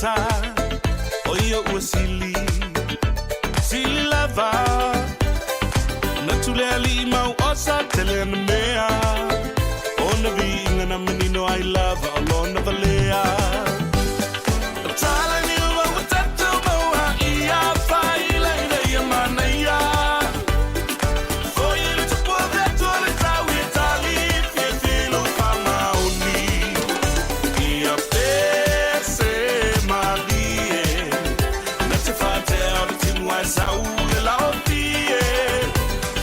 tagata o ia ua sili sili lava na tule alii mau osa tele ana mea ona viiga na manino ai lava o lona valea. Tala niua ua tatou maua ia faila ina ia manaia foi le tupu o le Atua le tau ia tali fiafia i lou faamaoni ia pese malie na te faatea o le timu ae sau le laofie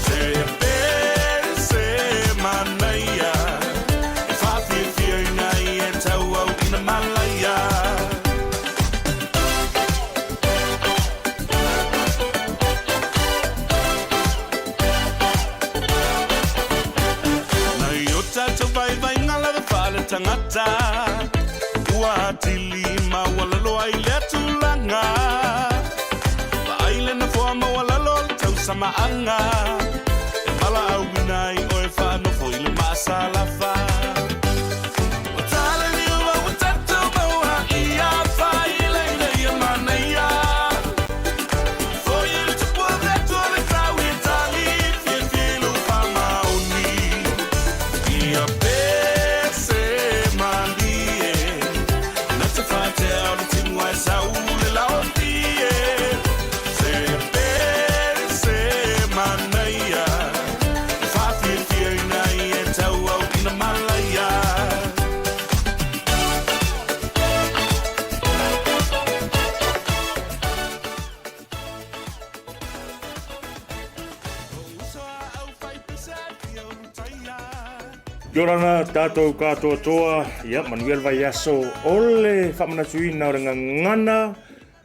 se pese manaia e faafiafia ina ia tauau ina malaia. Nai o tatou vaivaiga lava faaletagata ua atili maualalo ai lea tulaga vaai le nofoa maualalo o le tausamaaga e valaauina ai oe faanofo i le maasalafa. O tala niua ua tatou maua ia faila ina ia manaia foi le tupu o le Atua le tau ia tali fiafia i lou faamaoni ia pese malie na te faatea o le timu ae sau le laofie se pese manaia e faafiafia ina ia tauau ina malaia. Kia ora na tātou katoatoa, ia, manuia le vaiaso o le faamanatuina o le gagana,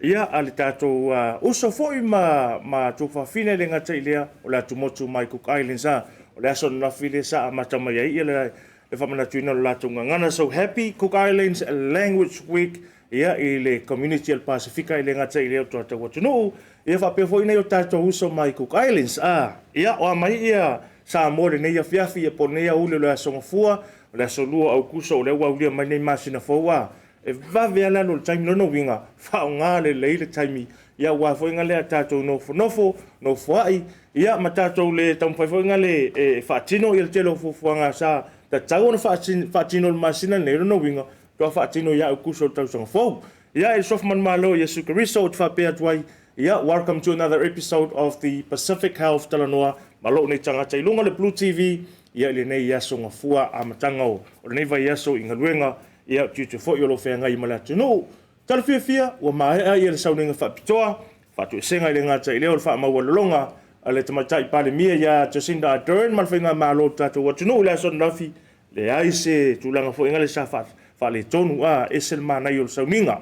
ia, a le tātou uso foi ma tuafafine le gata i lea o le atumotu mai Cook Islands, a, o le aso ananafi lea sa amata mai ai ia le faamanatuina o le latou gagana. So happy Cook Islands Language Week, ia, i le community o le Pasifika i le gata i lea o tatou atunuu, ia faapea foi nei o tatou uso mai Cook Islands, a, ia, o a mai ia Samoa lenei afiafi, ia po o lenei aoauli o le Aso Gafua, o le aso 2 o Aukuso, o lea ua aulia mai nei masina fou, a, e vave lava le alu o le taimi. Lona uiga, faaaoga lelei le taimi, ia, aua foi nga lea tatou nofonofo, nofoai, ia, ma tatou le taumafai foi nga le e faatino ia le tele o fuafuaga sa tatau ona faatino i le masina lenei. Lona uiga, faatoa faatino ia Aukuso o le tausaga fou. Ia, e le suafa manumalo o Iesu Keriso ou te faapea atu ai, ia, welcome to another episode of the Pacific Health Talanoa ma lou nei tagata i luga o le Blue TV, ia, i lenei aso gafua amataga o lenei vaiaso i galuega, ia, o tiute foi o lo o feagai ma le atunuu. Tala fiafia, ua maea ia le sauniga faapitoa, faatoesega i le gata i lea o le faamaualaloga a le Tamaitai Palemia ia Jacinda Ardern ma le faigamalo o le tatou atunuu i le aso ananafi, leai se tulaga foi ngale sa faaletonu, a, ese le manaia o le sauniga.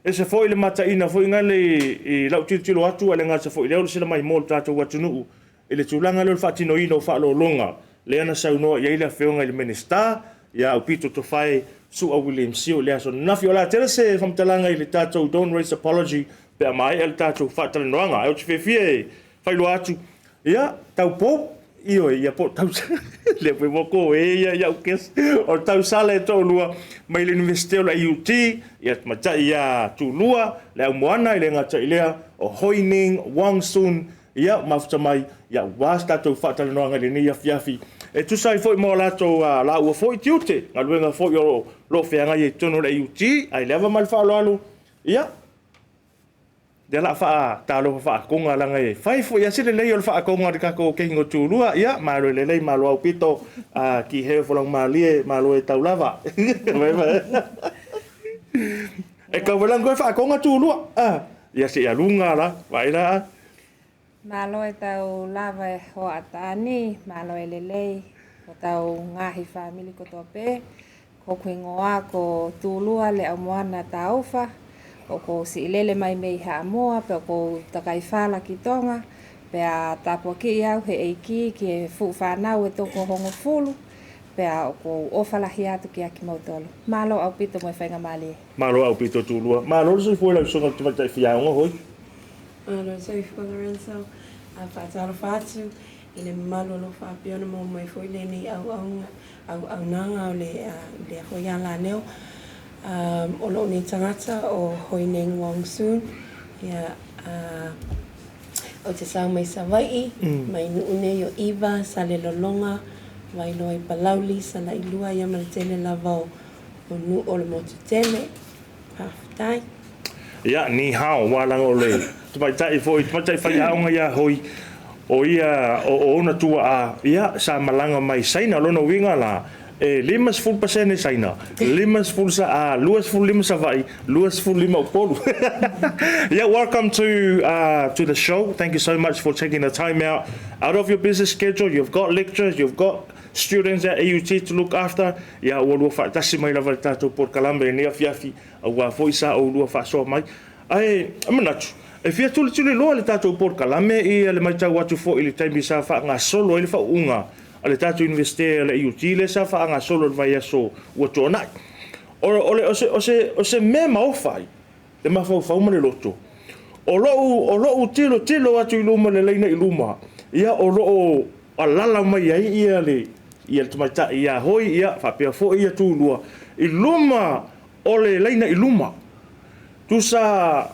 Ese foi le mataina foi ngale i lau tilotilo atu, a le gata foi i lea o le sila mai mo le tatou atunuu i le tulaga lea o le faatinoina o faaaloaloga lea na saunoa i ai le afioga i le Minisita ia Aupito Tofae Su'a William Sio i le aso ananafi. O le a tele se faamatalaga i le tatou Don't Raise Apology pe a maea le tatou faatalanoaga. Ae ou te fiafia e failoa atu, ia, taupou, ioe, ia po o tau, lea foi ua ko e ia iau kesi, o le tausala e toalua mai le Iunivesite o le IUT, ia tamaitai ia Tulua, le aumoana i le gata i lea, o Hoi Ning Wong Soon, ia, mafuta mai, ia, aua se tatou faatalanoaga i lenei afiafi, e tusa ai foi ma o latou laua foi tiute, galuega foi o lo o feagai ai i totonu o le IUT, ae le ava ma le faaaloalo, ia, lea o le a faatalofa faakoga leaga e fai foi lava se lelei o le faakoga o le tatou kehi o Tulua. Ia, malo e lelei, malo aupito, ki heo folau malie, malo e tau lava. E kau wela koe faakoga Tulua. Ia se ia lunga la, vai la. Malo e tau lava e hoa atani, malo e lelei, ko tau ngahi family ko toa pe, ko kuingoa ko Tulua le au moana taufa, o ko siilele mai mei Hamoa, pe o ko takaifala ki Tonga, pe a tapua ki au he eiki ki e fu whanau e toko hongo fulu, pe a o ko ofalahi atu ki aki mautolo. Malo au pito mo e whainga malie. Malo aupito Tulua. Malo le soifua i lau susuga i le tamaitai fiaoga hoi. Malo soifua Lorenzo, a faatalofa atu i le mamalu o lo o faapea ona maua mai foi lenei auaunaga o le lea foi alaleo. O lou nei tagata o Hoi Neng Wong Soon, ia, ou te sao mai Savaii, mai Nuu nei o Iva, Salelologa, Vailoa i Palauli, Salailua, ia ma le tele lava o nuu o le motu tele. Faafetai. Ia, ni hao, ua laga o le tamaitai foi, tamaitai faiaoga ia Hoi, o ia, o ona tuaa, ia, sa malaga mai Saina, o lona uiga la, e 50% Saina, 50 sa, 25 Savaii, 25 Upolu. Yeah, welcome to the show. Thank you so much for taking the time out of your busy schedule. You've got lectures, you've got students at AUT to look after. Ia, ua lua faatasi mai lava i le tatou polokalame i lenei afiafi, aua foi sa oulua faasoa mai. Ae manatu, e fia tulituli loa le tatou polokalame i le matau atu foi i le taimi sa faagasolo ai le faauuga a le tatou Iunivesite o le AUT lea sa faagasolo i le vaiaso ua tuanai. O se mea maofa ai le mafaufau ma le loto, o lou tilotilo atu i luma le laina i luma, ia, o loo alala mai ai ia le tamaitai ia Hoi, ia faapea foi ia Tulua i luma o le laina i luma. Tusa,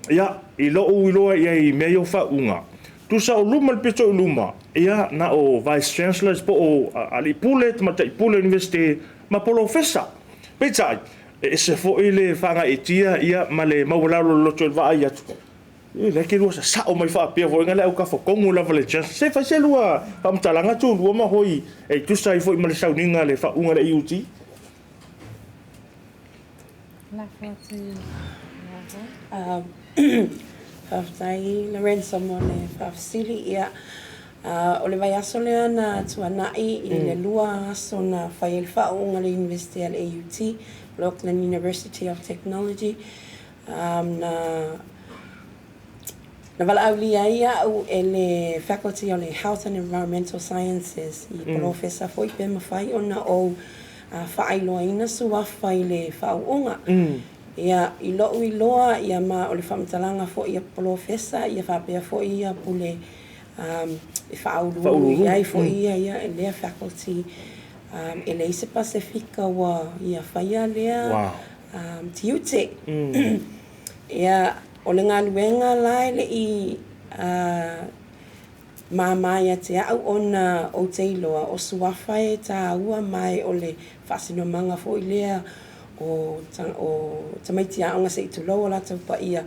ia, i lou iloa i ai i mea ia o faauuga, tusa o luma le pito i luma, ia, na o vice chancellors po o alii pule, tamaitai pule o Iunivesite ma polofesa. Peitai, e ese foi le faagaeetia, ia, ma le maualalo o le loto i le vaai atu. E le ke lua sasao mai faapea foi le au kafatonu lava le chancellor. Se fai se lua faamatalaga Tulua ma Hoi e tusa ai foi ma le sauniga le faauuga le AUT. Lafo atu i Faafetai Lorenzo mo le faafesili. Ia, o le vaiaso lea na tuanai i le 2 aso na fai ai le faauuga le Iunivesite a le AUT, le Auckland University of Technology, na valaaulia ai au e le Faculty o le Health and Environmental Sciences i polofesa foi pe mafai ona ou faailoaina suafa i le faauuga. Ia, i lou iloa, ia, ma o le faamatalaga foi a polofesa, ia faapea foi ia pule e faauluulu i ai foi ia ia lea faculty, e leai se Pasefika ua ia faia lea tiute. Ia, o le galuega la e lei māmā ia te au ona ou te iloa o suafa e tāua mai o le faasinomaga foi lea o tamaiti aoga se i tulou o latou paia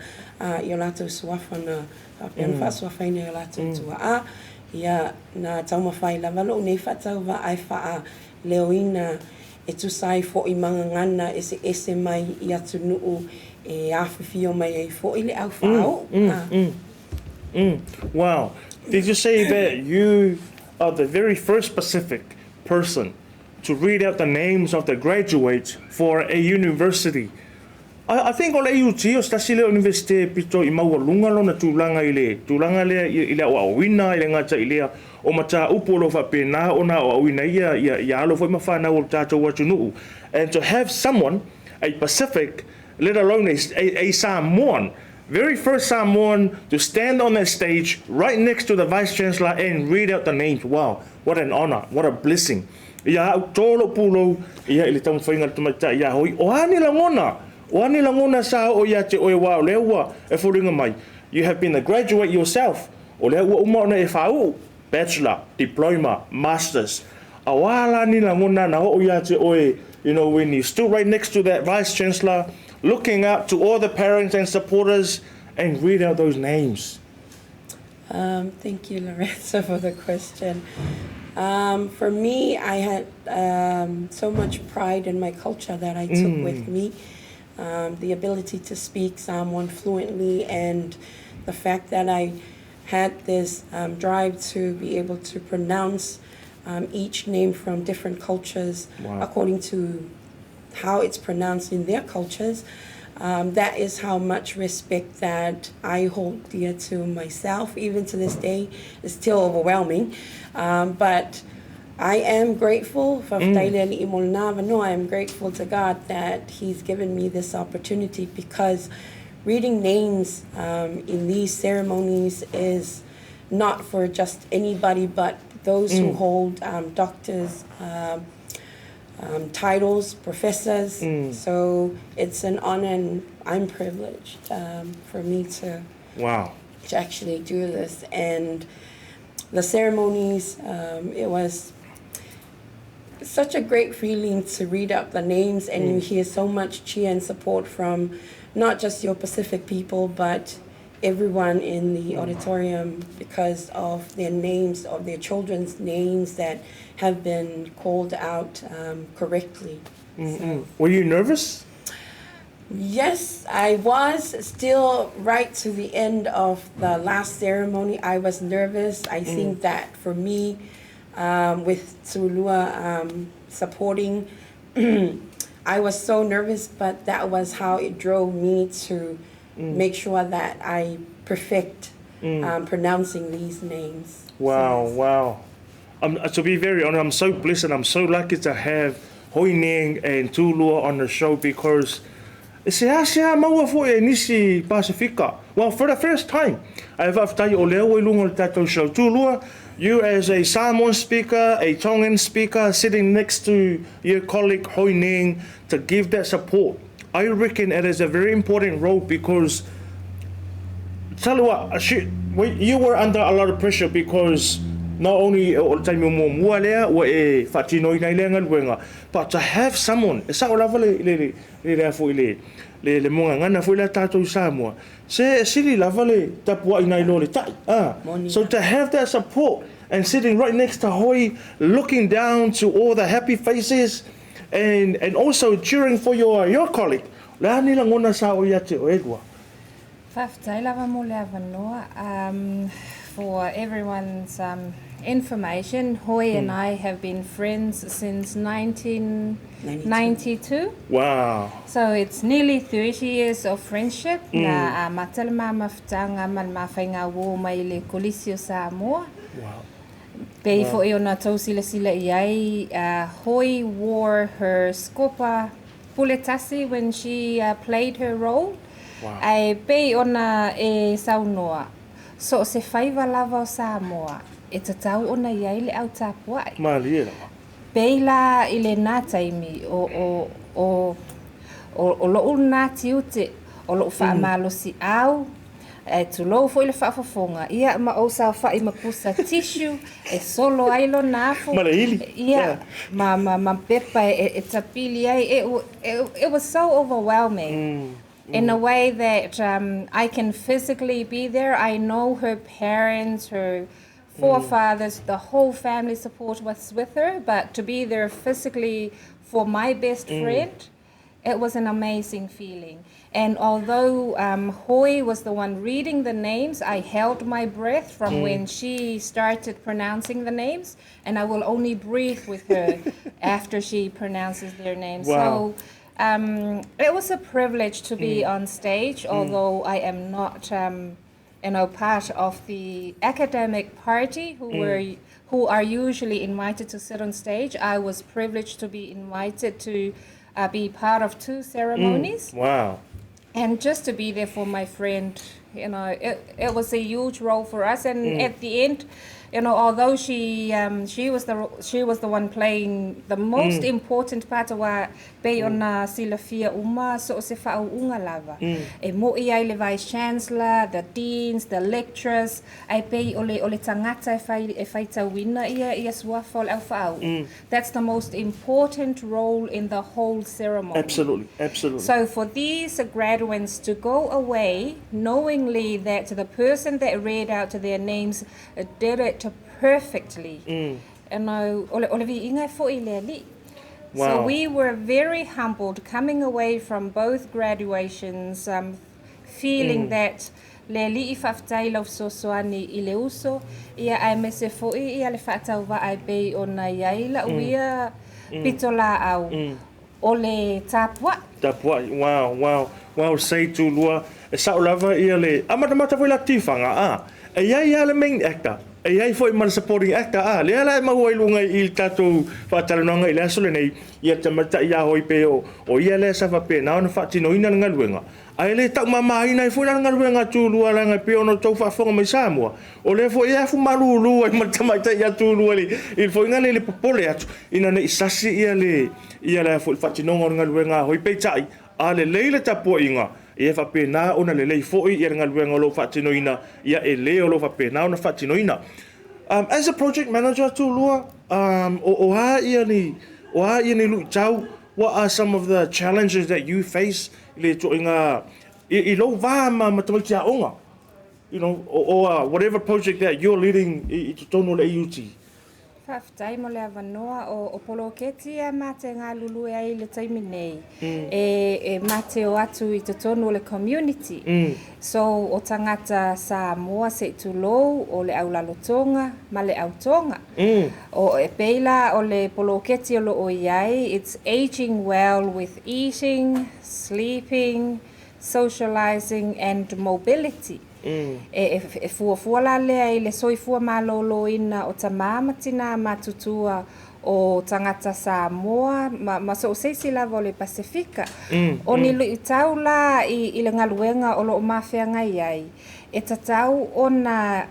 i o latou suafa na faapea ona faasuafaina i o latou tuaa. Ia, na taumafai lava lou nei faatauvaa e faaleoina e tusa ai foi ma gagana eseese mai i atunuu e afifio mai ai foi le au faauu. Wow. Did you say that you are the very first Pacific person to read out the names of the graduates for a university? I think o le AUT o se tasi lea o Iunivesite pito i maualuga lona tulaga i le tulaga lea i le aoaoina i le gata i lea o mataupu o lo o faapena ona aoaoina ia ia alo foi ma fanau o le tatou atunuu. And to have someone, a Pacific, let alone a Samoan, very first Samoan to stand on that stage right next to the Vice Chancellor and read out the names. Wow, what an honor, what a blessing. Ia au tō lo pulou, ia i le taumafaiga le tamaitai ia Hoi. O a ni lagona? O a ni lagona sa o ia te oe wā o lea ua e foliga mai? You have been a graduate yourself. O lea ua uma ona e faauu. Bachelor, diploma, masters. A o a la ni lagona na oo ia te oe, when you stood right next to that Vice Chancellor, looking out to all the parents and supporters and read out those names? Thank you, Lorenzo, for the question. For me, I had so much pride in my culture that I took with me. The ability to speak Samoan fluently and the fact that I had this drive to be able to pronounce each name from different cultures according to how it's pronounced in their cultures. That is how much respect that I hold dear to myself, even to this day. It's still overwhelming. But I am grateful for mm. I am grateful to God that He's given me this opportunity, because reading names in these ceremonies is not for just anybody but those who hold doctors, um, titles, professors. Mm. So it's an honor and I'm privileged um, for me to wow to actually do this. And the ceremonies, um, it was such a great feeling to read up the names and mm. you hear so much cheer and support from not just your Pacific people, but everyone in the auditorium because of their names, of their children's names that have been called out um, correctly. Mm -mm. So, Were you nervous? Yes, I was still right to the end of the last ceremony. I was nervous. I mm. think that for me, um, with Tulua um, supporting, I was so nervous, but that was how it drove me to mm. make sure that I perfect mm. um, pronouncing these names. Wow, so, wow. Um, to be very honest, I'm so blessed and I'm so lucky to have Hoi Neng and Tulua on the show because e seāseā maua foi e nisi Pasifika. Well, for the first time, ae faafetai o lea ua i luga o le tatou show. Tulua, you as a Samoan speaker, a Tongan speaker, sitting next to your colleague Hoi Neng to give that support, I reckon it is a very important role because tell you what, she, you were under a lot of pressure because not only o le taimi muamua lea ua e faatinoina ai lea galuega, but to have someone, e sao lava le, le, le, le lea foi le, le, le mogagana foi lea tatou i Samoa, se e sili lava le tapuai nai lo le tai. Ah. So to have that support and sitting right next to Hoi, looking down to all the happy faces, and, and also cheering for your, your colleague, le a ni lagona sa o ia te o e lua. Faafetai lava mo le avanoa. Um, for everyone's um, information, Hoi mm. and I have been friends since 1992. Wow. So it's nearly 30 years of friendship. Mm. Na uh, matala ma mafutanga ma le mafaiga uō mai le Kolisi o Samoa. Wow. Pei wow. fo'i ona tou silasila i ai, uh, Hoi wore her scopa puletasi when she uh, played her role. Wow. Ae pei ona e saunoa, so o se faiva lava o Samoa, e tatau ona i ai le au tapua'i. Malie lava. Pei la i lenā taimi, o, o, o, o, o lo'u lenā tiute, o lo'u faamalosi'au, ae tulou foi le faafofoga, ia, ma ou saofa'i ma pusa tissue e solo ai lona afu, Ma le ili. ia, ma, ma, ma pepa e, e tapili ai. It, it, it was so overwhelming. In a way that um, I can physically be there. I know her parents, her forefathers, the whole family support was with her, but to be there physically for my best friend, it was an amazing feeling. And although um, Hoi was the one reading the names, I held my breath from when she started pronouncing the names, and I will only breathe with her after she pronounces their names. Wow. So um, it was a privilege to be on stage, although I am not, um, you know, part of the academic party who were who are usually invited to sit on stage. I was privileged to be invited to uh, be part of two ceremonies Wow. and just to be there for my friend, you know, it, it was a huge role for us. And at the end, you know, although she um, she was the she was the one playing the most important part aua pei ona silafia uma so o se faauuga lava. E mo'i ai le vice chancellor, the deans, the lecturers, ae pei o le o le tagata e fai e faitauina ia ia suafa o le au faau'u. That's the most important role in the whole ceremony. Absolutely, absolutely. So for these graduates to go away knowingly that the person that read out their names did it perfectly, you know, o le, o le viiga e fo'i le Alii. Wow. So we were very humbled coming away from both graduations, um, feeling that le Alii faafetai lau fesoasoani i le uso, ia aemaise foi ia le faatauvaa e pei ona i ai la'u ia pitolaau o le tapua'i. Tapua'i, wow, wow, wow, sei tulua, e sao lava ia le amatamata foi la tifaga, a, e iai lava le main actor. E i ai foi ma le supporting actor, a lea la e maua i luga i le tatou faatalanoaga i le aso lenei, ia le tamaitai ia Hoi pei o ia lea sa faapena ona faatinoina le galuega, ae le taumamaina ai foi la le galuega a Tumua leaga e pei ona outou faafofoga mai Samoa, o lea foi e afu malulu ai ma le tamaitai ia Tumua i le foi lea i le popole atu ina ne i sasi ia le foi faatinoga o le galuega a Hoi. Peitai, a lelei le tapuaiga, ia e faapena ona lelei foi le galuega o lo o faatinoina e le o lo o faapena ona faatinoina. As a project manager Tumua, o a ni luitau, what are some of the challenges that you face i le ituaiga i lou va ma tamaiti aoga, or whatever project that you're leading i totonu o le AUT? Faafetai mo le avanoa. O poloketi ia mate galulue ai le taimi nei. E mate o atu i totonu o le community. So o tagata Samoa se i tulou o le aulalotoga ma le autoga. O e pei la o le poloketi o lo o i ai, it's aging well with eating, sleeping, socializing and mobility. E fuafua la lea i le soifua malōlōina o tamā ma tinā matutua o tagata Samoa ma so o se isi lava o le Pasefika. O ni luʻitau la i le galuega o loo mafeagai ai, e tatau ona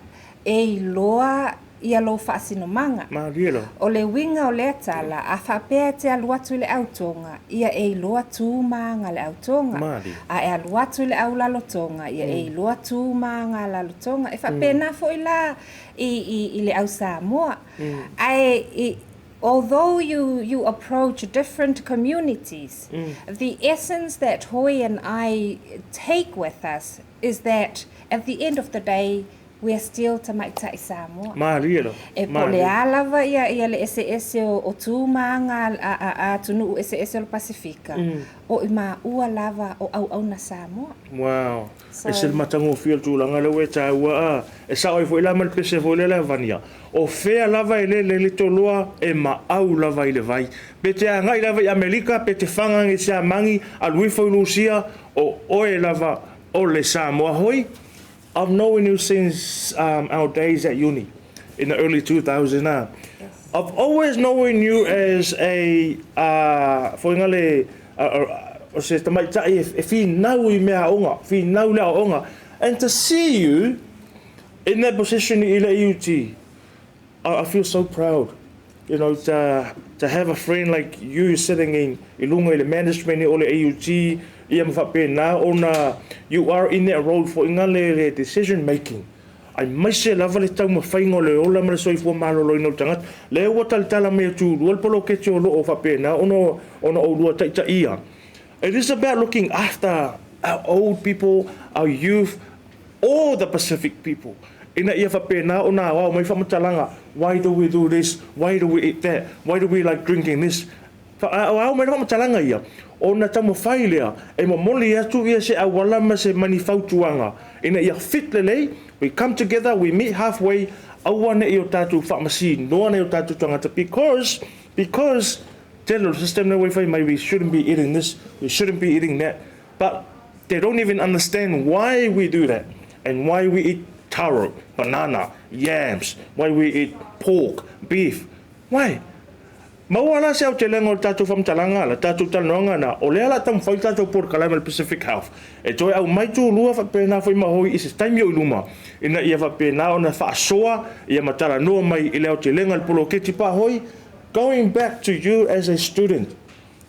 e iloa ia lou faasinomaga. Malie lo. O le uiga o lea tala, a faapea e te alu atu i le autoga, ia e iloa tu ma aga le autoga. Malie. A e alu atu i le aulalotoga, ia e iloa tu ma aga lalotoga. E faapena foi la i le au Samoa. Ae although you approach different communities, the essence that Hoi and I take with us is that at the end of the day, we are still tamaitai Samoa. Malie lo. E po le a lava ia le ese ese o tu ma aga a atunuu ese ese o le Pasifika. O i maua lava o au au na Samoa. Wow. E se le matagofie o le tulaga lea ua e taua a. E sao ai foi la ma le pese foi lea le avania. O fea lava e lele le toloa e maau lava i le vai. Pe te agai lava i Amerika, pe te fagage i Siamani, alu ifo i Lusia, o oe lava o le Samoa. Hoi, I've known you since our days at uni in the early 2000s. I've always known you as a foi le o se tamaitai e finau i mea aoga, finau le aoga. And to see you in that position i le AUT, I feel so proud. To have a friend like you sitting in i lunga i le management o le AUT, ia ma faapena ona you are in that role for inga le decision making. Aemaise lava le taumafaiga o le ola ma le soifua malōlōina o le tagata. Lea ua talatala mai atu lua le poloketi o loo faapena ona oulua taitaia. It is about looking after our old people, our youth, all the Pacific people. Ina ia faapena ona aoao mai faamatalaga, why do we do this, why do we eat that, why do we like drinking this? Aoao mai le faamatalaga ia, ona taumafai lea e momoli atu ia se auala ma se mani fautuaga ina ia fit lelei. We come together, we meet halfway, aua ne i o tatou faamasinoa nei o tatou tagata because tele o le system le ua fai mai, we shouldn't be eating this, we shouldn't be eating that, but they don't even understand why we do that and why we eat taro, banana, yams, why we eat pork, beef. Why? Maua la se aotelega o le tatou faamatalaga la tatou talanoaga na o lea la taumafai le tatou polokalame le Pacific Health e toe aumai tulua faapena foi ma Hoi i se taimi o i luma ina ia faapena ona faasoa ia ma talanoa mai i le aotelega o le poloketi pa Hoi. Going back to you as a student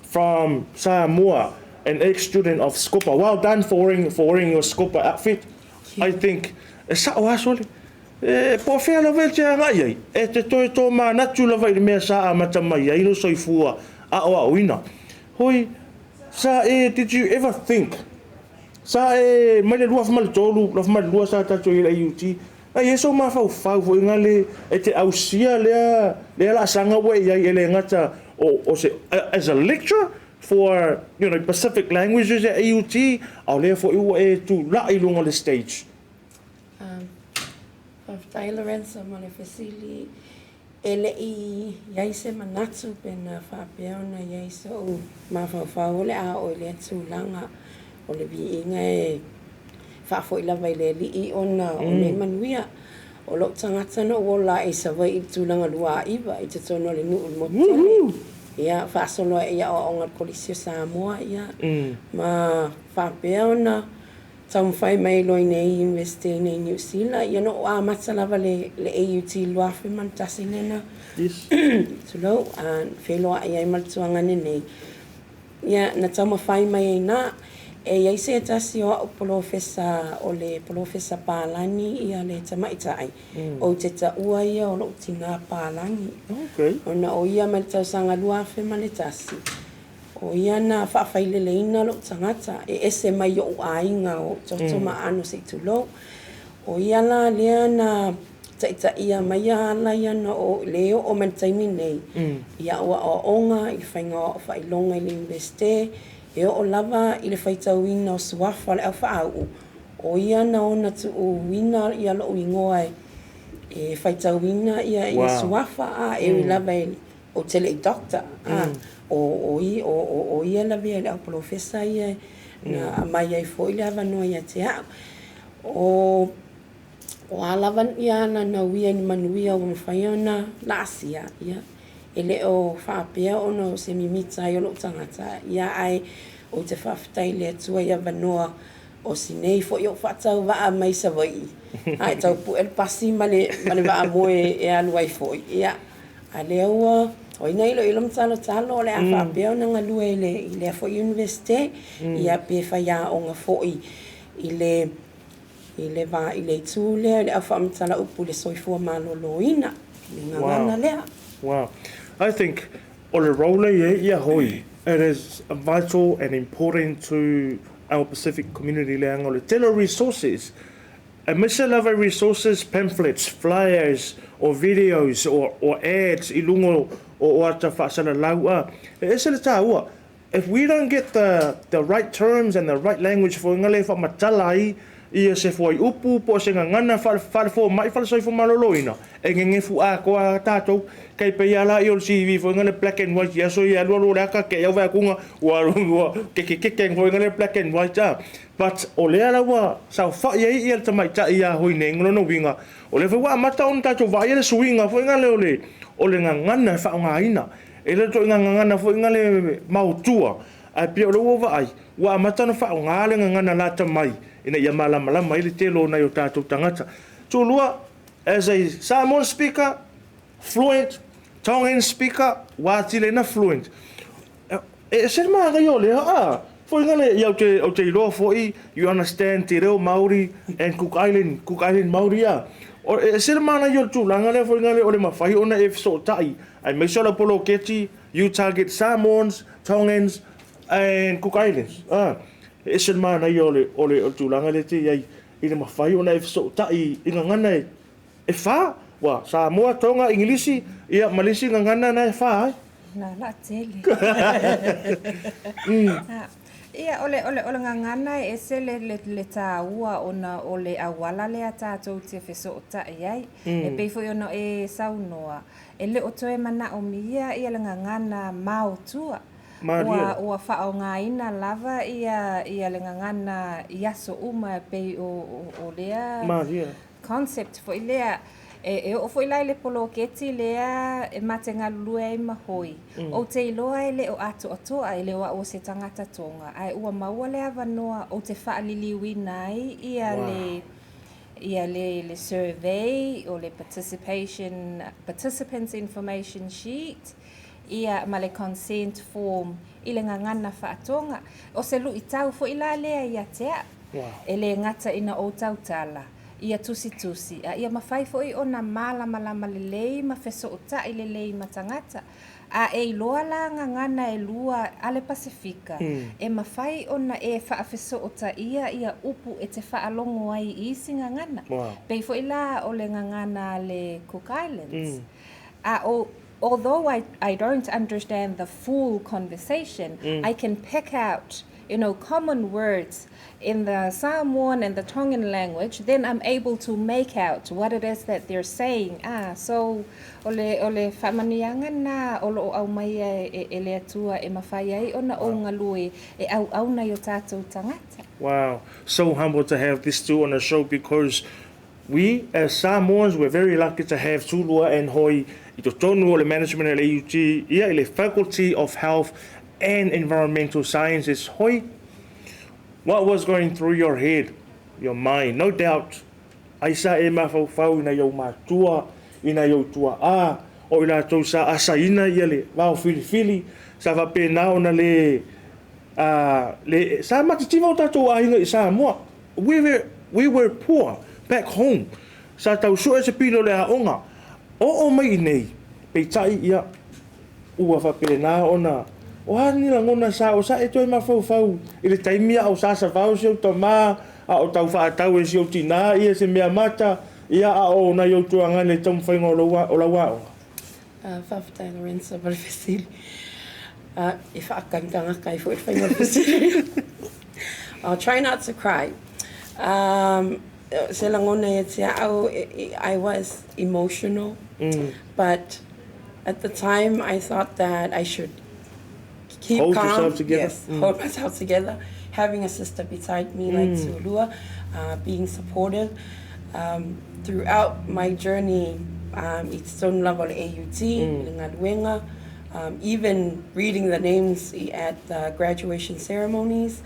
from Samoa, an ex-student of Scopa. Well done for wearing your Scopa outfit. I think e sao aso le e po fea lava e te agai ai e te toe tō manatu lava i le mea sa amata mai ai lo soifua a o aoina. Hoi, sa e, did you ever think, sa e mai le 2003, 2002 sa tatou i le AUT, ai e so mafaufau foi nga le e te ausia lea la sanga ua i ai e le gata o se as a lecturer for Pacific languages at AUT, a o lea foi ua e tula'i luga o le stage? Faafetai Lorenzo mo le fesili. E le i iai se manatu pe na faapea ona iai so'u mafaufau o le a oo i lea tulaga o le viiga e faafo'i lava i le Alii ona o le manuia. O lou tagata na ou ola ae i Savaii i le tulaga 29 i totonu o le nuu i le motu tele. Ia, faasolo ae i aoaoga i le Kolisi o Samoa, ia, ma faapea ona taumafai mai loa i nei Iunivesite i nei i Niu Sila. Ia, na ou amata lava le le AUT i le 2001 lea na, tulou, feiloai ai ma le tuagane nei. Ia, na taumafai mai ai ina, e i ai se tasi o au polofesa, o le polofesa palagi ia le tamaitai, ou te taua ia o lou tina palagi. Ona o ia mai le tausaga 2001, o ia na faafaileleina lou tagata, e ese mai i ou aiga o toto ma aano se i tulou. O ia la lea na taitaia mai ia ala ia na o le oo mai le taimi nei i au aoaoga i le faiga o au faailoga i le Iunivesite, e oo lava i le faitauina o suafa o le au faau'u, o ia na ona tuuina ia lo'u igoa e faitauina ia suafa a e ui lava e ou te le i doctor a o o ia lavea i le au polofesa ia na aumai ai foi le avanoa ia te a'u. O O a lava ia ala na uia i ni manuia ua mafai ona laasia, ia, e le o faapea ona o se mimita ai o lou tagata, ia, ae ou te faafetai i le Atua i avanoa o si nei foi ou faatauvaa mai Savaii, a e tau pue le pasi ma le, ma le vaamoe e alu ai foi, ia, a lea ua, o ai na iloilo ma talotalo o le a faapea ona galue i le, i lea foi Iunivesite, ia, pe faiaoga foi i le I le va i le itu lea i le au faamatala upu i le soifua maloloina, le gagana lea. Wow. I think o le role e i ai ia hoi, it is vital and important to our Pacific community leaga o le tele o resources, aemaise lava i resources, pamphlets, flyers or videos or, or ads i luga o ata faasalalau a, e ese le taua. If we don't get the the right terms and the right language for ngale e faamatala ai ia se fuaiupu po o se gagana faale-fomai faale-soifua maloloina, e gegefu atoa tatou. Kei pei a la ia o le CV foi ngale black and white i aso ia alualu o le aka kei au vaeakuga ua ua kekekeke foi ngale black and white a. But o lea la ua saofai ai ia le tamaitai ia hoi nei lona uiga o lea foi ua amata ona tatou vaaia le suiga foi ngale o le o le gagana e faaaogaina. E le o toe gagana foi nga le maotua, ae pei o lea ua ou vaai, ua amata ona faaaoga le gagana lata mai ina ia malamalama ai le tele o nai o tatou tagata. Tulua, as a Samoan speaker, fluent, Tongan speaker, ua atili ai na fluent. E ese le manaia o lea a, foi nga le, ia ou te, ou te iloa foi, you understand te reo Māori and Cook Island, Cook Island Māori a. O, e ese le manaia o le tulaga lea foi nga le, o le mafai ona e fesootai, aemaise o lau poloketi, you target Samoans, Tongans and Cook Islands. A, e ese le manaia o le, o le, o le tulaga lea te i ai, i le mafai ona e fesootai i gagana e, E fa, ua, Samoa, Tonga, Igilisi, ia ma le isi gagana na e fa ai. Na la tele. Ia, o le, o le, o le gagana e ese le, le, le tāua ona o le auala lea tātou te fesootai ai. E pei foi ona e saunoa, e le o toe manaomia ia le gagana maotua. Ua, ua faaaogaina lava ia, ia le gagana i aso uma e pei o, o, o lea. Malie. Concept foi lea. E, e oo foi la i le poloketi lea e ma te galulue ai ma hoi. Ou te iloa e le o atoatoa, e le o au o se tagata Tonga, ae ua maua le avanoa ou te faaliliuina ai ia le, ia le, le survey o le participation, participants information sheet, ia ma le consent form i le gagana faa-Tonga. O se luitau foi la lea ia te au. E le gata ina ou tautala, ia tusitusi, a ia mafai foi ona malamalama lelei ma fesootai lelei ma tagata. A e iloa la gagana e lua a le Pasefika, e mafai ona e faafesootaia ia upu e te faalogo ai i isi gagana. Pei foi la o le gagana a le Cook Islands. A o, although I, I don't understand the full conversation, I can pick out you know, common words in the Samoan and the Tongan language, then I'm able to make out what it is that they're saying. Ah, so, o le, o le faamanuiaga na o lo o aumaia e, e le Atua e mafai ai ona ou galue e auauna i o tātou tagata. Wow, so humbled to have these two on the show because. We as Samoans we're very lucky to have Tulua and Hoi i totonu o le management a le AUT ia i le Faculty of Health and Environmental Sciences. Hoi, what was going through your head, your mind? No doubt, ai sa e mafaufau i nai ou matua, i nai ou tuaa, o i latou sa asaina ia le vao filifili, sa faapena ona le, a, le, sa matitiva o tatou aiga i Samoa. We were, we were poor back home. Sa tau sue se pili o le aoga. Oo mai i nei, peitai ia, ua faapena ona, o a ni lagona sa o sa e toe mafaufau i le taimi a o sasavao si ou tama, a o tau faatau e si ou tinā ia se mea mata, ia a o nai ou tuagane i le taumafaiga o lou o lau aoga. Faafetai Lorenzo mo le fesili. E faakagakagaga ai foi le faiga o le fesili. I'll try not to cry. Um, se lagona ia te au, I was emotional, but at the time I thought that I should keep Hold calm. yourself together. Yes, hold myself together. Having a sister beside me like Tulua, being supportive. Throughout my journey i totonu lava o le AUT, i le galuega, even reading the names at the graduation ceremonies,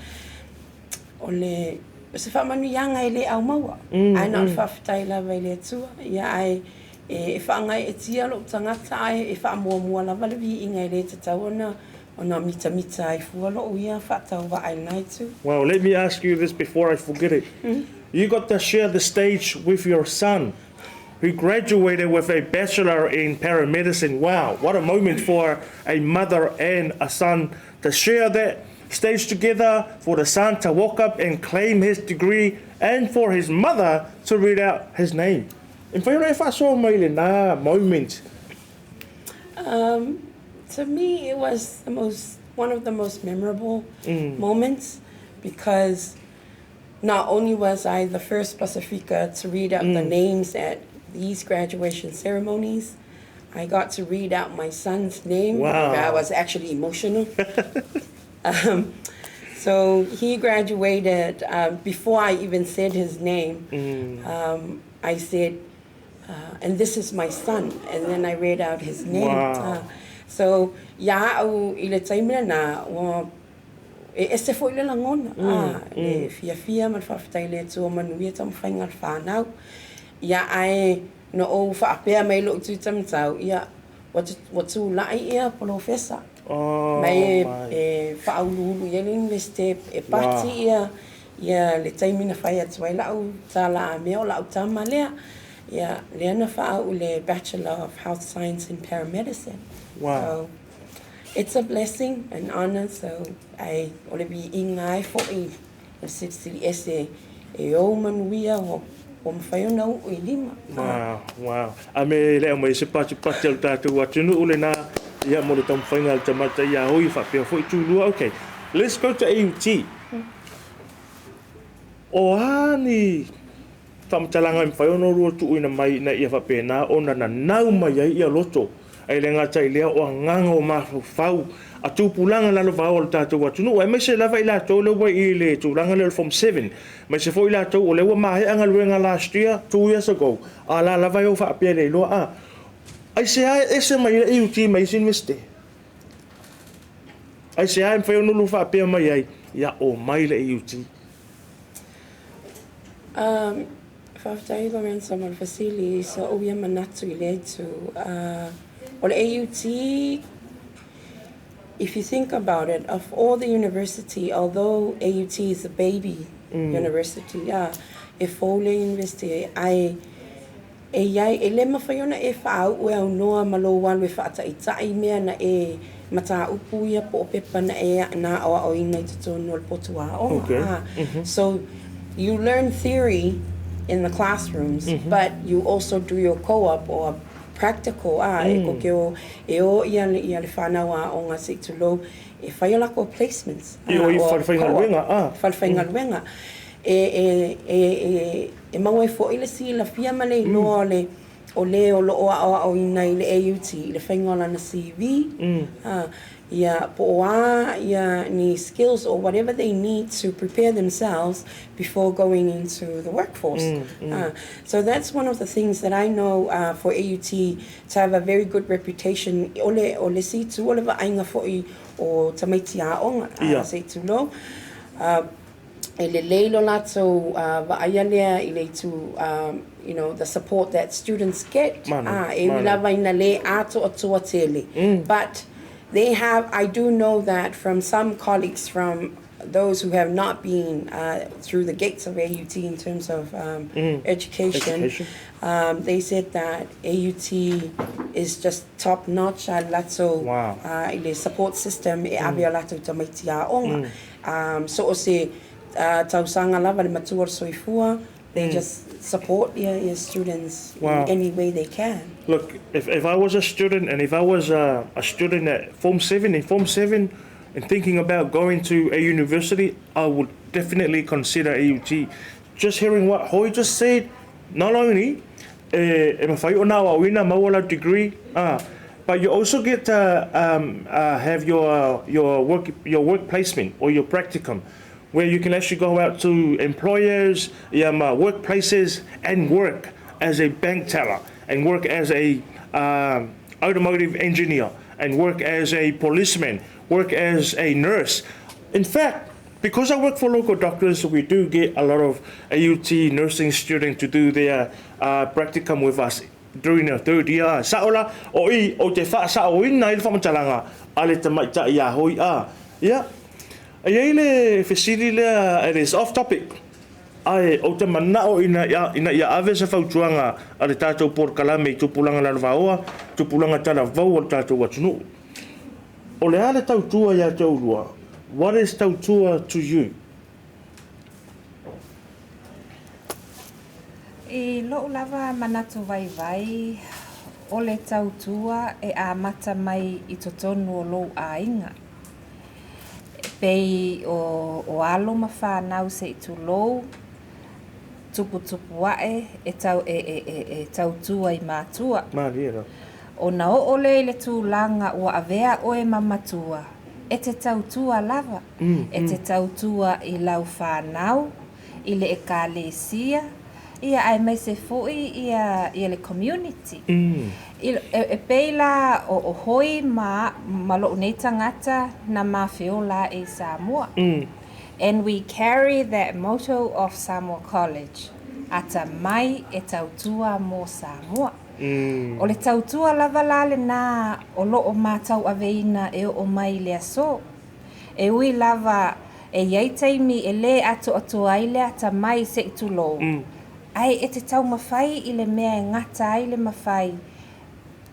o le, o se faamanuiaga e le aumaua. Ae na o le faafetai lava i le Atua, ia ae e faagaeetia lou tagata ae e faamuamua lava le viiga e le tatau ona ona mitamita ai fua lou ia faatauvaa i lena itu. Well, let me ask you this before I forget it. You got to share the stage with your son, who graduated with a bachelor in paramedicine. Wow, what a moment for a mother and a son to share that stage together, for the son to walk up and claim his degree, and for his mother to read out his name. E mafai ona e faasoa mai lena moment. Um, to me, it was the most one of the most memorable moments because not only was I the first Pasifika to read out the names at these graduation ceremonies, I got to read out my son's name. Wow. I was actually emotional. um, so he graduated um, before I even said his name. Um, I said, uh, and this is my son. And then I read out his name. Wow. So, ia au i le taimi lena, ua e ese foi le lagona, a, le fiafia ma le faafetai i le Atua manuia taumafaiga a le fanau. Ia, ae na ou faapea mai i lou tui taumatau, ia, ua, ua tulai ia polofesa Oh mai e, my. e faauluulu i ai le Iunivesite e pati Wow. ia, ia le taimi na fai atu ai lau tala amea o lau tama lea. Ia, lea na faauu le Bachelor of Health Science in Paramedicine. Wow. So, it's a blessing, an honor, so ae o le viiga ai foi o le Silisili Ese e ou manuia ua, ua mafai ona uu i lima. Wow, wow. A me le aumai se patipati a le tatou atunuu lena, ia mo le taumafaiga a le tamaitai ia Hoi faapea foi Tulua. Okay, let's go to AUT. O a ni faamatalaga e mafai ona oulua tuuina mai ina ia faapena ona nanau mai ai ia loto, ae le gata i lea o agaga o mafaufau a tupulaga lalovaoa o le tatou atunuu, aemaise lava i latou lea ua i le tulaga lea o le Form 7, aemaise foi i latou o lea ua maea galuega last year, 2 years ago, a la lava e o faapea le iloa a. Aisea e ese mai ai le AUT mai isi Iunivesite? Aisea e mafai ona oulua faapea mai ai, ia omai le AUT? Um, faafetai Lorenzo mo le fesili, so ou ia manatu i lea itu. O le AUT, if you think about it, of all the university, although AUT is a baby university, e fou le university, ae e iai, e le mafai ona e faauu e aunoa ma lou alu e faataitai mea na e mataupu ia po o pepa na e na aoaoina i totonu o le potu aoga. So you learn theory in the classrooms, but you also do your co-op or practical, a, e koke o e o ia le, ia le whanau aoga se i tulou e whai o lako placements. I o i or falefaigaluega, co-op, a. Falefaigaluega. E, e, e, e, e maua ai foi le silafia ma le iloa o le. o le o lo o aoaoina i le AUT i le faiga o lana CV, ia, po o a ia ni skills or whatever they need to prepare themselves before going into the workforce. So that's one of the things that I know for AUT to have a very good reputation, o le, o le isi itu o le vaaiga foi o tamaiti aoga, se i tulou, e lelei lo latou vaaia lea i le itu you know the support that students get e ui lava ina le atoatoa tele but they have I do know that from some colleagues from those who have not been through the gates of AUT in terms of education they said that AUT is just top notch a latou i le support system e ave a latou tamaiti aoga. So o se tausaga lava le matua o le soifua, they just support ia students in any way they can. Look, if I was a student and if I was a student at Form 7, in Form 7 and thinking about going to a university, I would definitely consider AUT. Just hearing what Hoi just said, not only e mafai ona aoaoina maua lau degree, but you also get to have your your work your work placement or your practicum where you can actually go out to employers, ia ma workplaces and work as a bank teller and work as a automotive engineer and work as a policeman, work as a nurse. In fact, because I work for local doctors, we do get a lot of AUT nursing students to do their practicum with us during their third year. Sa'o la, o i, o te fa'asa'oina ai le faamatalaga a le tamaitai iā hoi a. Ia, e i ai le fesili lea, it is off topic, ae ou te mana'o ina ia, ina ia ave se fautuaga a le tatou polokalame i tupulaga lalovaoa, tupulaga talavou o le tatou atunuu. O le a le tautua iā te oulua? What is tautua to you? I loʻu lava manatu vaivai, o le tautua e amata mai i totonu o lou aiga. E pei o, o alo ma whanau se i tulou, tuputupu aʻe e tau, e, e, e, e tautua i matua. Malie la. Ona oo lea i le tulaga ua avea ʻoe ma matua, e te tautua lava, e te tautua i lau whanau, i le ʻekalesia, ia aemaise foʻi ia, ia le community. I, e, e pei la o, o Hoi ma, ma loʻu nei tagata na mafeola aʻe i Samoa. And we carry that motto of Samoa College, Atamai e tautua mo Samoa. O le tautua lava la lenā o lo o matauaveina e oo mai i le aso. E ui lava e i ai taimi e lē atoatoa ai le atamai se i tulou, ae e te taumafai i le mea e gata ai le mafai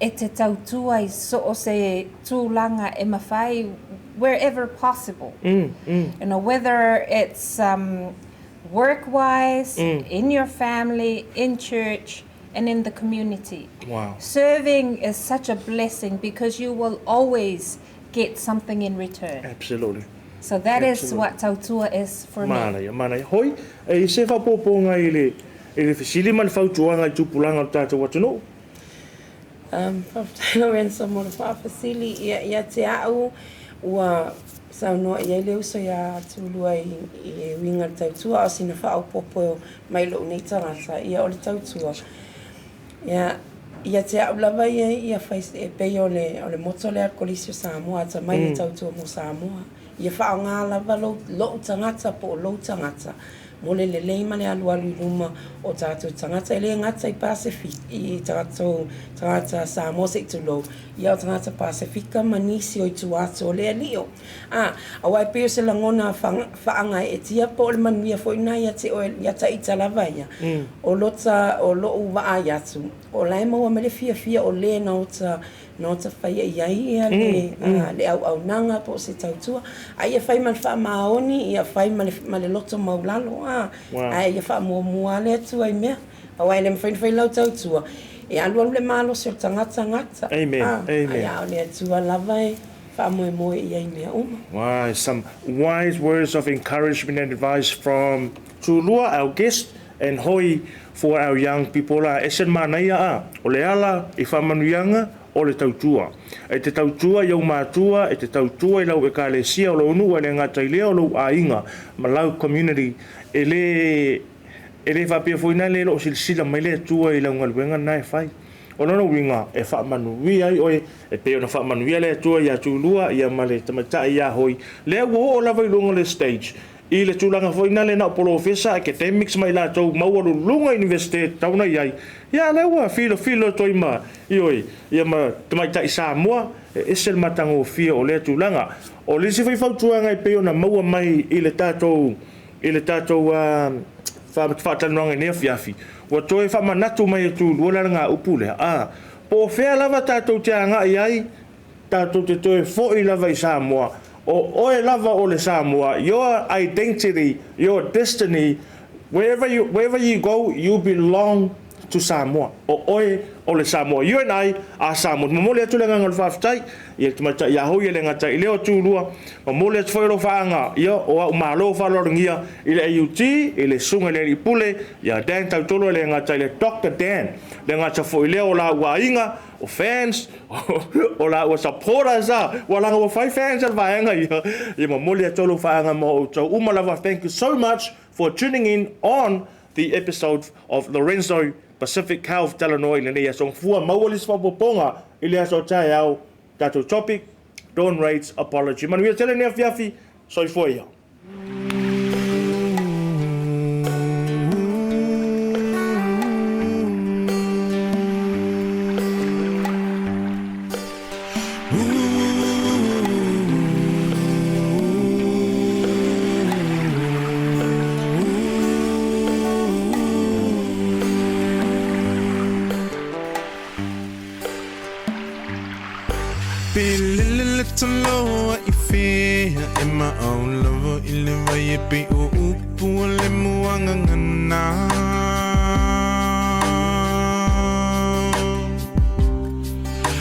e te tautua i so o se tulaga e mafai wherever possible. You know, whether it's work-wise, in your family, in church, and in the community. Wow. Serving is such a blessing because you will always get something in return. Absolutely. So that is what tautua is for me. Manaia, manaia. Hoi, e i se faaopoopoga i le, i le fesili ma le fautuaga i tupulaga o le tatou atunuu? Um, faafetai Lorenzo mo le faafesili. Ia, ia te au, ua saunoa i ai le uso iā Tulua i, i le uiga o le tautua, a o sina faaopoopo mai loʻu nei tagata, ia o le tautua. Ia, ia te au lava ia, ia fai, e pei o le, o le motto lea a le Kolisi o Samoa, atamai le tautua mo Samoa. Ia faaaoga lava lou, loʻu tagata po o lou tagata mo le lelei ma le alualu i luma o tatou tagata, e le gata i Pasefika, i tatou tagata Samoa se i tulou, ia o tagata Pasefika ma nisi o i tua atu o le alii. A, aua e pei o se lagona faagaeetia po o le manuia foi lena ia te oe, ia Taita lava ia, o lota, o loʻu vaai atu, o la e maua mai le fiafia o le na ota, na ota faia i ai ia le, le auaunaga po o se tautua, a ia fai ma le faamaoni, ia fai ma le, ma le loto maulalo, a, ae ia faamuamua lava le Atua i mea. Aua e le mafai ona fai lau tautua, e alualu le malosi o le tagata gata, a, ae a o le Atua lava e faamoemoe i ai mea uma. Wise, some wise words of encouragement and advice from Tulua, our guest. and Hoi for our young people a ese le manaia a o le ala i faamanuiaga o le tautua. E te tautua i ou matua, e te tautua i lau ekalesia o lou nuu e le gata i lea o lou aiga ma lau community. E le e le faapea foi na le o lo o silasila mai le Atua i lau galuega lena e fai. O lona uiga e faamanuia ai oe e pei ona faamanuia le Atua ia Tulua ia ma le tamaitai ia Hoi, lea ua oo lava i luga o le stage i le tulaga foi lena na o polofesa, academics ma i latou maualuluga Iunivesite e tatau ona i ai, ia a lea ua filofilo atu ai ma, ioe, ia ma tamaitai Samoa, e ese le matagofie o lea tulaga. O le isi foi fautuaga e pei ona maua mai i le tatou, i le tatou faatalanoaga i lenei afiafi, ua toe faamanatu mai e Tulua le alagaupu lea, a, po o fea lava tatou te agai ai, tatou te toe foi lava i Samoa, o oe lava o le Samoa, your identity, your destiny, wherever you, wherever you go, you belong to Samoa. O oe o le Samoa. You and I are Samoans. Momoli atu le agaga o le faafetai i le tamaitai ia Hoi e le gata i lea o Tulua. Momoli atu foi alofaaga ia o au malo faaaloalogia i le AUT, i le Susuga i le Alii Pule ia Dan Tautolo e le gata i le Doctor Dan. Le gata foi i lea o la ua aiga, o fans, o la ua supporters a, ua laga ua fai fans a le vaega ia. Ia momoli atu alofaaga ma outou uma lava. Thank you so much for tuning in on the episode of Lorenzo Pacific Health Talanoa i lenei aso. Gafua maua le isi faaopoopoga i le aso o taeao. Tatou topic, Dawn Raids Apology. Manuia tele lenei afiafi, soifua ia. Pe lele le toloa i fea e maau lava i le vai e pei o upu a le muagagana.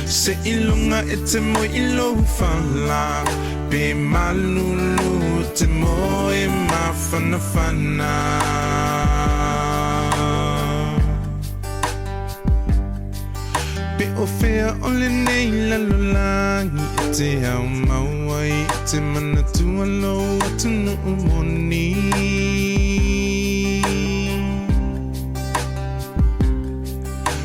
Seiloga e te moe i lou fala, pe malulu e te moe mafanafana. Pe o fea o lenei lalolagi e te ao mau ai e te manatua lou atunuu moni.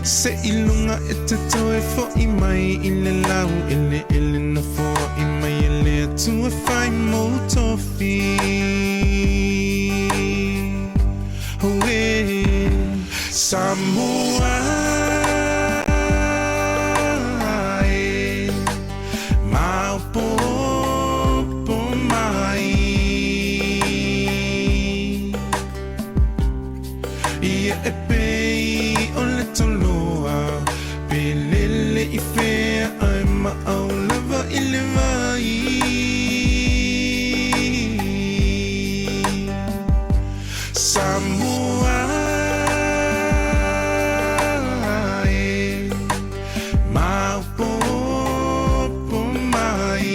Seiloga e te toe fo'i mai i le lau eleele na foa'i mai e le Atua fai mou tofi. Auē, Samoa e, maopoopo mai. Ia e pei o le toloa, pe lele i fea ae maau lava i le vai. Samoa e, maopoopo mai.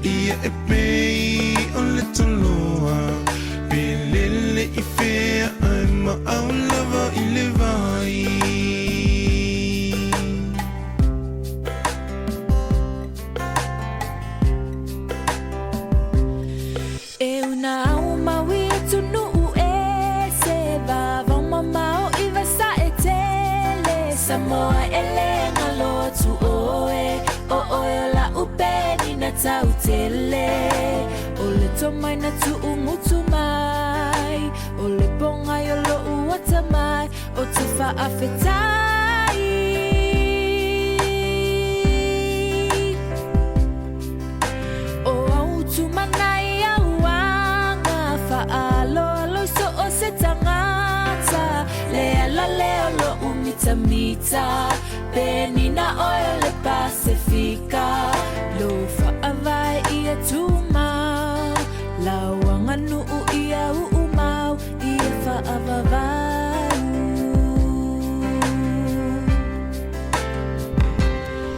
Ia e pei o le toloa, pe lele i fea ae maau lava i le vai. E una au maui atunuu e se vavao mamao i vasae tele Samoa e le galo atu oe o oe o la'u penina tau tele O le tomai na tu'ugutu mai o le pogai o lo'u atamai o te fa'afetai. O au tumanai au aga fa'aaloalo i so o se tagata Le ala lea o lo'u mitamita penina oe o le Pasefika Lou fa'avae ia tumau lau aganu'u ia u'umau ia fa'avavau.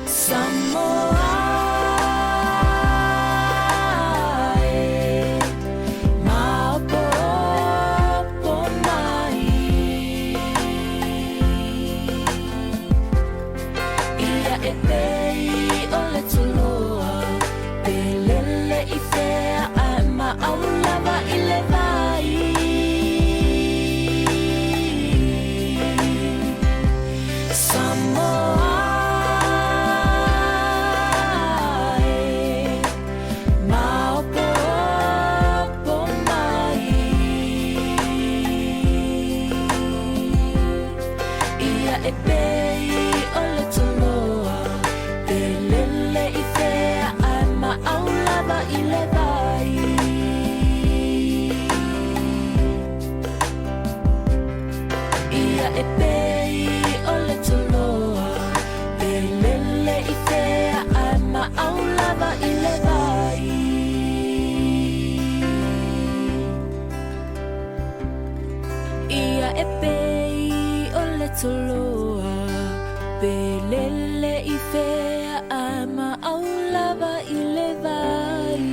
Samoa e, Ia e pei o le toloa Pe lele i fea ae maau lava i le vai Ia e pei o le toloa Pe lele i fea ae maau lava i le vai Ia e pei o le toloa Pe lele i fea ae maau lava i le vai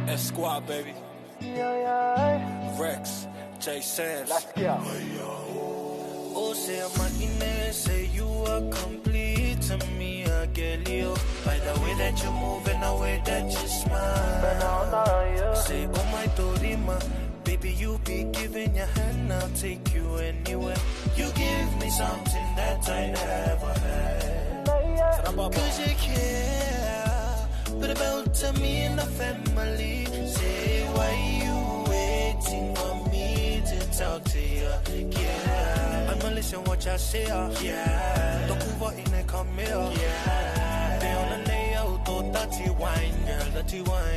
S Squad, baby. Rex, J Sam's. Let's go. Oh, say I'm say you are complete to me, I get you. By the way that you move and the way that you smile. Say, oh my Dorima, baby, you be giving your hand, I'll take you anywhere. You give me something that I never had. Cause you care, but about to me and the family. Say, why you waiting for me to talk to you? Yeah, I'ma listen what you say. Yeah, Tokuva in a come here. Yeah, they on the nail, to dirty wine, girl, dirty wine.